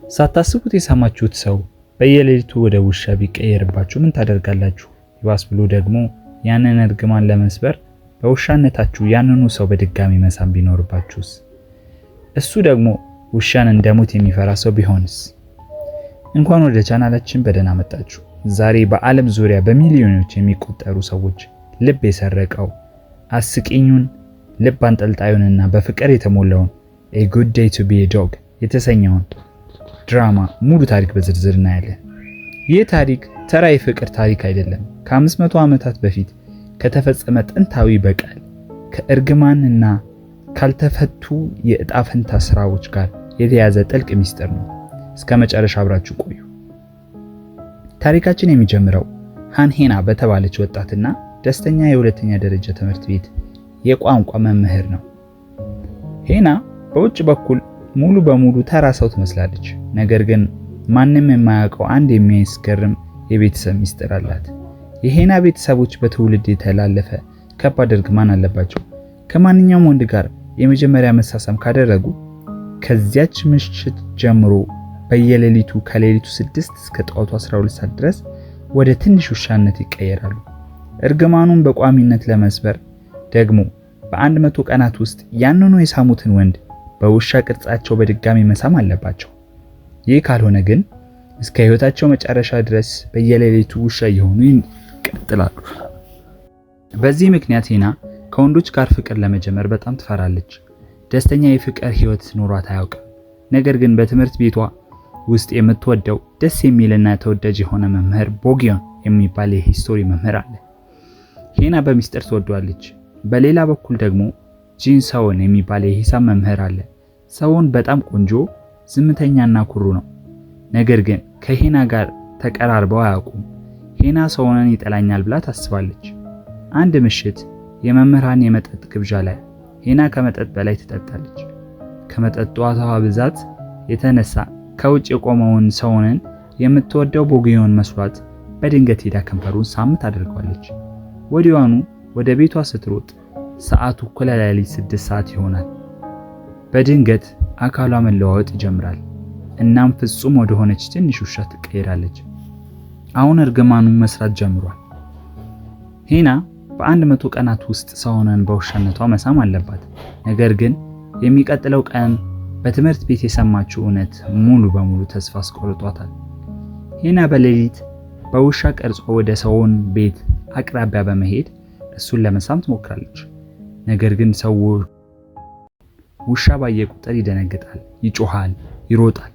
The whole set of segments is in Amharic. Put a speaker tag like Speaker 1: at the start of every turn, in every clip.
Speaker 1: ሳታስቡት የሳማችሁት ሰው በየሌሊቱ ወደ ውሻ ቢቀየርባችሁ ምን ታደርጋላችሁ? ይባስ ብሎ ደግሞ ያንን እርግማን ለመስበር በውሻነታችሁ ያንኑ ሰው በድጋሚ መሳም ቢኖርባችሁስ? እሱ ደግሞ ውሻን እንደ ሞት የሚፈራ ሰው ቢሆንስ? እንኳን ወደ ቻናላችን በደህና መጣችሁ። ዛሬ በዓለም ዙሪያ በሚሊዮኖች የሚቆጠሩ ሰዎች ልብ የሰረቀው አስቂኙን፣ ልብ አንጠልጣዩንና በፍቅር የተሞላውን A Good Day to Be a Dog የተሰኘውን ድራማ ሙሉ ታሪክ በዝርዝር እናያለን። ይህ ታሪክ ተራ የፍቅር ታሪክ አይደለም። ከ500 ዓመታት በፊት ከተፈጸመ ጥንታዊ በቀል፣ ከእርግማንና ካልተፈቱ የዕጣ ፈንታ ስራዎች ጋር የተያዘ ጥልቅ ሚስጥር ነው። እስከ መጨረሻ አብራችሁ ቆዩ። ታሪካችን የሚጀምረው ሃንሄና በተባለች ወጣትና ደስተኛ የሁለተኛ ደረጃ ትምህርት ቤት የቋንቋ መምህር ነው። ሄና በውጭ በኩል ሙሉ በሙሉ ተራ ሰው ትመስላለች። ነገር ግን ማንም የማያውቀው አንድ የሚያስገርም የቤተሰብ ሚስጥር አላት። የሄና ቤተሰቦች በትውልድ የተላለፈ ከባድ እርግማን አለባቸው። ከማንኛውም ወንድ ጋር የመጀመሪያ መሳሳም ካደረጉ ከዚያች ምሽት ጀምሮ በየሌሊቱ ከሌሊቱ 6 እስከ ጠዋቱ 12 ሰዓት ድረስ ወደ ትንሽ ውሻነት ይቀየራሉ። እርግማኑን በቋሚነት ለመስበር ደግሞ በ100 ቀናት ውስጥ ያንኑ የሳሙትን ወንድ በውሻ ቅርጻቸው በድጋሚ መሳም አለባቸው። ይህ ካልሆነ ግን እስከ ሕይወታቸው መጨረሻ ድረስ በየሌሊቱ ውሻ እየሆኑ ይቀጥላሉ። በዚህ ምክንያት ሄና ከወንዶች ጋር ፍቅር ለመጀመር በጣም ትፈራለች። ደስተኛ የፍቅር ሕይወት ኖሯት አያውቅም። ነገር ግን በትምህርት ቤቷ ውስጥ የምትወደው ደስ የሚልና ተወዳጅ የሆነ መምህር ቦጊዮን የሚባል የ history መምህር አለ። ሄና በሚስጥር ትወደዋለች። በሌላ በኩል ደግሞ ጂን ሰውን የሚባል የሂሳብ መምህር አለ። ሰውን በጣም ቆንጆ፣ ዝምተኛና ኩሩ ነው። ነገር ግን ከሄና ጋር ተቀራርበው አያውቁም። ሄና ሰውንን ይጠላኛል ብላ ታስባለች። አንድ ምሽት የመምህራን የመጠጥ ግብዣ ላይ ሄና ከመጠጥ በላይ ትጠጣለች። ከመጠጧ ብዛት የተነሳ ከውጭ የቆመውን ሰውንን የምትወደው ቦጊዮን መስሏት በድንገት ሄዳ ከንፈሩን ሳም ታደርገዋለች። ወዲያውኑ ወደ ቤቷ ስትሮጥ ሰዓቱ እኩለ ሌሊት 6 ሰዓት ይሆናል። በድንገት አካሏ መለዋወጥ ይጀምራል። እናም ፍጹም ወደ ሆነች ትንሽ ውሻ ትቀየራለች። አሁን እርግማኑ መስራት ጀምሯል። ሄና በ100 ቀናት ውስጥ ሰውንን በውሻነቷ መሳም አለባት። ነገር ግን የሚቀጥለው ቀን በትምህርት ቤት የሰማችው እውነት ሙሉ በሙሉ ተስፋ አስቆርጧታል። ሄና በሌሊት በውሻ ቅርጿ ወደ ሰውን ቤት አቅራቢያ በመሄድ እሱን ለመሳም ትሞክራለች። ነገር ግን ሰው ውሻ ባየ ቁጥር ይደነግጣል፣ ይጮሃል፣ ይሮጣል።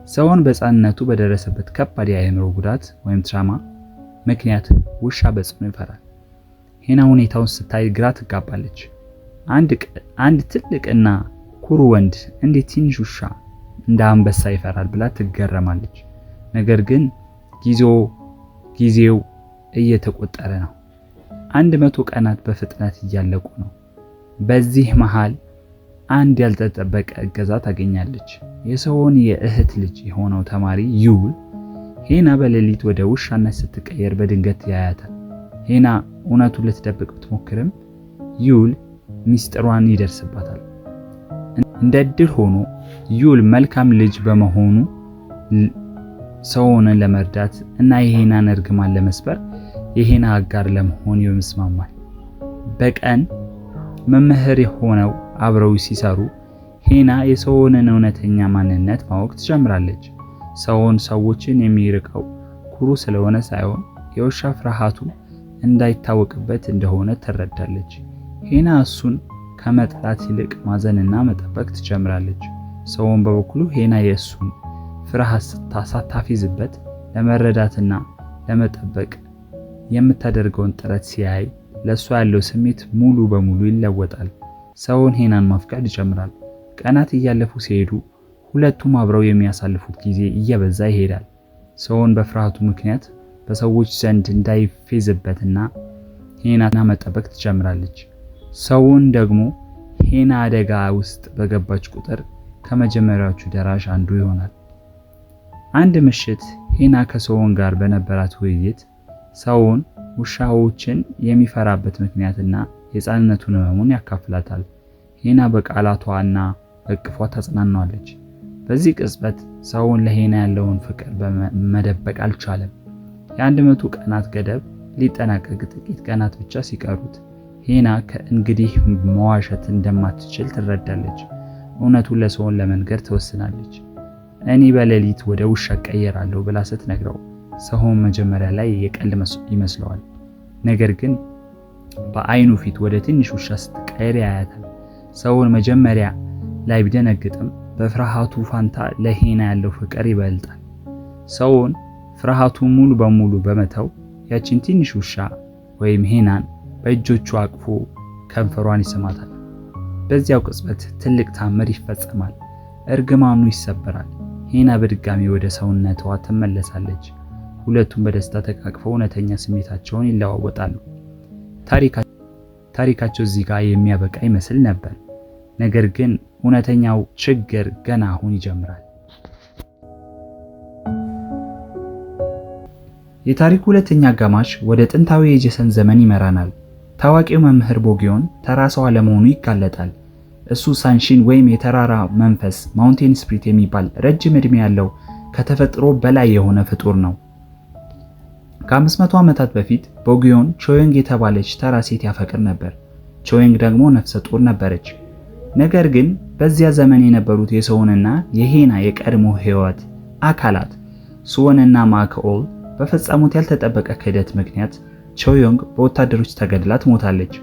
Speaker 1: ሰውን በሕፃንነቱ በደረሰበት ከባድ የአእምሮ ጉዳት ወይም ትራማ ምክንያት ውሻ በጽኑ ይፈራል። ሄና ሁኔታውን ስታይ ግራ ትጋባለች። አንድ ትልቅና ኩሩ ወንድ እንዴት ትንሽ ውሻ እንደ አንበሳ ይፈራል ብላ ትገረማለች። ነገር ግን ጊዜው እየተቆጠረ ነው። 100 ቀናት በፍጥነት እያለቁ ነው። በዚህ መሃል አንድ ያልተጠበቀ እገዛ ታገኛለች። የሰውን የእህት ልጅ የሆነው ተማሪ ዩል ሄና በሌሊት ወደ ውሻነት ስትቀየር በድንገት ያያታል። ሄና እውነቱን ልትደብቅ ብትሞክርም ዩል ሚስጥሯን ይደርስባታል። እንደ እድል ሆኖ ዩል መልካም ልጅ በመሆኑ ሰውን ለመርዳት እና የሄናን እርግማን ለመስበር የሄና አጋር ለመሆን ይስማማል። በቀን መምህር ሆነው አብረው ሲሰሩ ሄና የሰውንን እውነተኛ ማንነት ማወቅ ትጀምራለች። ሰውን ሰዎችን የሚርቀው ኩሩ ስለሆነ ሳይሆን የውሻ ፍርሃቱ እንዳይታወቅበት እንደሆነ ትረዳለች። ሄና እሱን ከመጥላት ይልቅ ማዘንና መጠበቅ ትጀምራለች። ሰውን በበኩሉ ሄና የእሱን ፍርሃት ሳታፊዝበት ለመረዳትና ለመጠበቅ የምታደርገውን ጥረት ሲያይ ለእሷ ያለው ስሜት ሙሉ በሙሉ ይለወጣል። ሰውን ሄናን ማፍቀር ይጀምራል። ቀናት እያለፉ ሲሄዱ ሁለቱም አብረው የሚያሳልፉት ጊዜ እየበዛ ይሄዳል። ሰውን በፍርሃቱ ምክንያት በሰዎች ዘንድ እንዳይፌዝበትና ሄናን መጠበቅ ትጀምራለች። ሰውን ደግሞ ሄና አደጋ ውስጥ በገባች ቁጥር ከመጀመሪያዎቹ ደራሽ አንዱ ይሆናል። አንድ ምሽት ሄና ከሰውን ጋር በነበራት ውይይት ሰውን ውሻዎችን የሚፈራበት ምክንያትና የሕፃንነቱን ሕመሙን ያካፍላታል። ሄና በቃላቷና በእቅፏ ታጽናናዋለች። በዚህ ቅጽበት ሰውን ለሄና ያለውን ፍቅር መደበቅ አልቻለም። የ100 ቀናት ገደብ ሊጠናቀቅ ጥቂት ቀናት ብቻ ሲቀሩት ሄና ከእንግዲህ መዋሸት እንደማትችል ትረዳለች። እውነቱን ለሰውን ለመንገር ትወስናለች። እኔ በሌሊት ወደ ውሻ እቀየራለሁ ብላ ስትነግረው ሰውን መጀመሪያ ላይ የቀልድ ይመስለዋል። ነገር ግን በአይኑ ፊት ወደ ትንሽ ውሻ ስትቀየር ያያታል። ሰውን መጀመሪያ ላይ ቢደነግጥም በፍርሃቱ ፋንታ ለሄና ያለው ፍቅር ይበልጣል። ሰውን ፍርሃቱን ሙሉ በሙሉ በመተው ያችን ትንሽ ውሻ ወይም ሄናን በእጆቹ አቅፎ ከንፈሯን ይስማታል። በዚያው ቅጽበት ትልቅ ታምር ይፈጸማል። እርግማኑ ይሰበራል። ሄና በድጋሚ ወደ ሰውነቷ ትመለሳለች። ሁለቱም በደስታ ተቃቅፈው እውነተኛ ስሜታቸውን ይለዋወጣሉ። ታሪካቸው እዚህ ጋር የሚያበቃ ይመስል ነበር። ነገር ግን እውነተኛው ችግር ገና አሁን ይጀምራል። የታሪኩ ሁለተኛ አጋማሽ ወደ ጥንታዊ የጀሰን ዘመን ይመራናል። ታዋቂው መምህር ቦጊዮን ተራ ሰው አለመሆኑ ይጋለጣል። እሱ ሳንሺን ወይም የተራራ መንፈስ mountain spirit የሚባል ረጅም ዕድሜ ያለው ከተፈጥሮ በላይ የሆነ ፍጡር ነው። ከ500 ዓመታት በፊት ቦጊዮን ቾዮንግ የተባለች ተራ ሴት ያፈቅር ነበር። ቾዮንግ ደግሞ ነፍሰ ጡር ነበረች። ነገር ግን በዚያ ዘመን የነበሩት የሰውንና የሄና የቀድሞ ሕይወት አካላት ሱወንና ማክኦል በፈጸሙት ያልተጠበቀ ክህደት ምክንያት ቾዮንግ በወታደሮች ተገድላ ትሞታለች።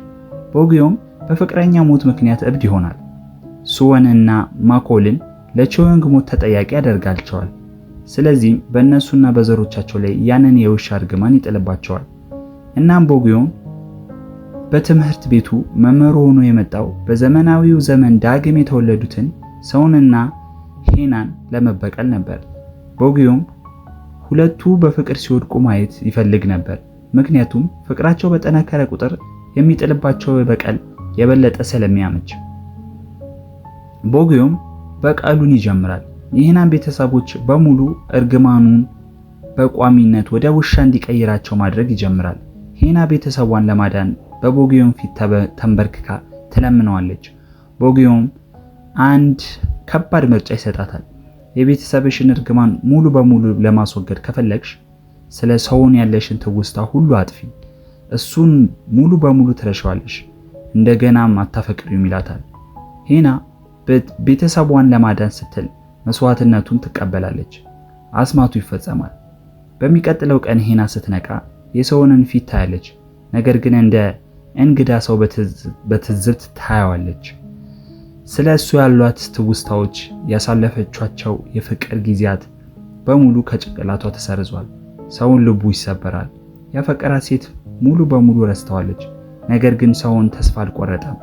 Speaker 1: ቦጊዮም በፍቅረኛ ሞት ምክንያት እብድ ይሆናል። ሱወንና ማኮልን ለቾዮንግ ሞት ተጠያቂ ያደርጋቸዋል። ስለዚህም በእነሱና በዘሮቻቸው ላይ ያንን የውሻ እርግማን ይጥልባቸዋል። እናም ቦጊዮም በትምህርት ቤቱ መምህር ሆኖ የመጣው በዘመናዊው ዘመን ዳግም የተወለዱትን ሰውንና ሄናን ለመበቀል ነበር። ቦጊዮም ሁለቱ በፍቅር ሲወድቁ ማየት ይፈልግ ነበር። ምክንያቱም ፍቅራቸው በጠነከረ ቁጥር የሚጥልባቸው በቀል የበለጠ ስለሚያመች። ቦጊዮም በቀሉን ይጀምራል። የሄናን ቤተሰቦች በሙሉ እርግማኑን በቋሚነት ወደ ውሻ እንዲቀይራቸው ማድረግ ይጀምራል። ሄና ቤተሰቧን ለማዳን በቦጊዮም ፊት ተንበርክካ ትለምነዋለች። ቦጊዮም አንድ ከባድ ምርጫ ይሰጣታል። የቤተሰብሽን እርግማን ሙሉ በሙሉ ለማስወገድ ከፈለግሽ ስለ ሰውን ያለሽን ትውስታ ሁሉ አጥፊ፣ እሱን ሙሉ በሙሉ ትረሻዋለሽ፣ እንደገናም አታፈቅሪውም ይላታል። ሄና ቤተሰቧን ለማዳን ስትል መስዋዕትነቱን ትቀበላለች። አስማቱ ይፈጸማል። በሚቀጥለው ቀን ሄና ስትነቃ የሰውንን ፊት ታያለች። ነገር ግን እንደ እንግዳ ሰው በትዝብት ታያዋለች። ስለ እሱ ያሏት ትውስታዎች፣ ያሳለፈቻቸው የፍቅር ጊዜያት በሙሉ ከጭንቅላቷ ተሰርዟል። ሰውን ልቡ ይሰበራል። ያፈቀራት ሴት ሙሉ በሙሉ ረስተዋለች። ነገር ግን ሰውን ተስፋ አልቆረጠም።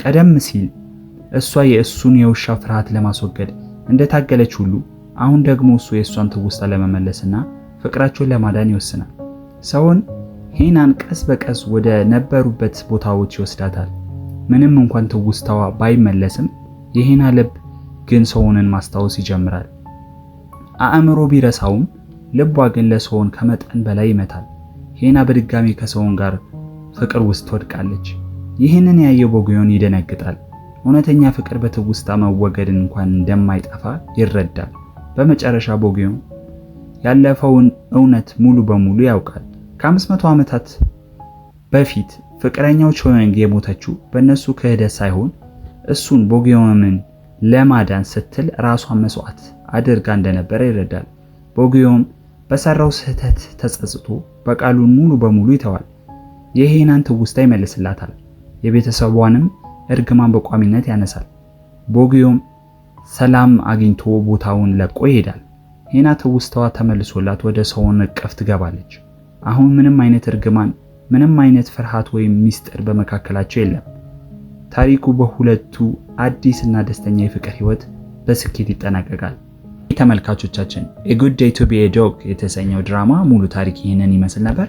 Speaker 1: ቀደም ሲል እሷ የእሱን የውሻ ፍርሃት ለማስወገድ እንደታገለች ሁሉ አሁን ደግሞ እሱ የእሷን ትውስታ ለመመለስና ፍቅራቸውን ለማዳን ይወስናል። ሰውን ሄናን ቀስ በቀስ ወደ ነበሩበት ቦታዎች ይወስዳታል። ምንም እንኳን ትውስታዋ ባይመለስም የሄና ልብ ግን ሰውንን ማስታወስ ይጀምራል። አእምሮ ቢረሳውም ልቧ ግን ለሰውን ከመጠን በላይ ይመታል። ሄና በድጋሚ ከሰውን ጋር ፍቅር ውስጥ ትወድቃለች። ይህንን ያየው ቦጊዮን ይደነግጣል። እውነተኛ ፍቅር በትውስታ መወገድን እንኳን እንደማይጠፋ ይረዳል። በመጨረሻ ቦጊዮን ያለፈውን እውነት ሙሉ በሙሉ ያውቃል። ከ500 ዓመታት በፊት ፍቅረኛው ቾዮንግ የሞተችው በእነሱ ክህደት ሳይሆን እሱን ቦጊዮምን ለማዳን ስትል ራሷን መስዋዕት አድርጋ እንደነበረ ይረዳል። ቦጊዮም በሰራው ስህተት ተጸጽቶ በቃሉን ሙሉ በሙሉ ይተዋል። የሄናን ትውስታ ይመልስላታል። የቤተሰቧንም እርግማን በቋሚነት ያነሳል። ቦጊዮም ሰላም አግኝቶ ቦታውን ለቆ ይሄዳል። ሄና ትውስታዋ ተመልሶላት ወደ ሰውን እቅፍ ትገባለች። አሁን ምንም አይነት እርግማን፣ ምንም አይነት ፍርሃት ወይም ሚስጥር በመካከላቸው የለም። ታሪኩ በሁለቱ አዲስ እና ደስተኛ የፍቅር ህይወት በስኬት ይጠናቀቃል። ተመልካቾቻችን፣ A Good Day to Be a Dog የተሰኘው ድራማ ሙሉ ታሪክ ይህንን ይመስል ነበር።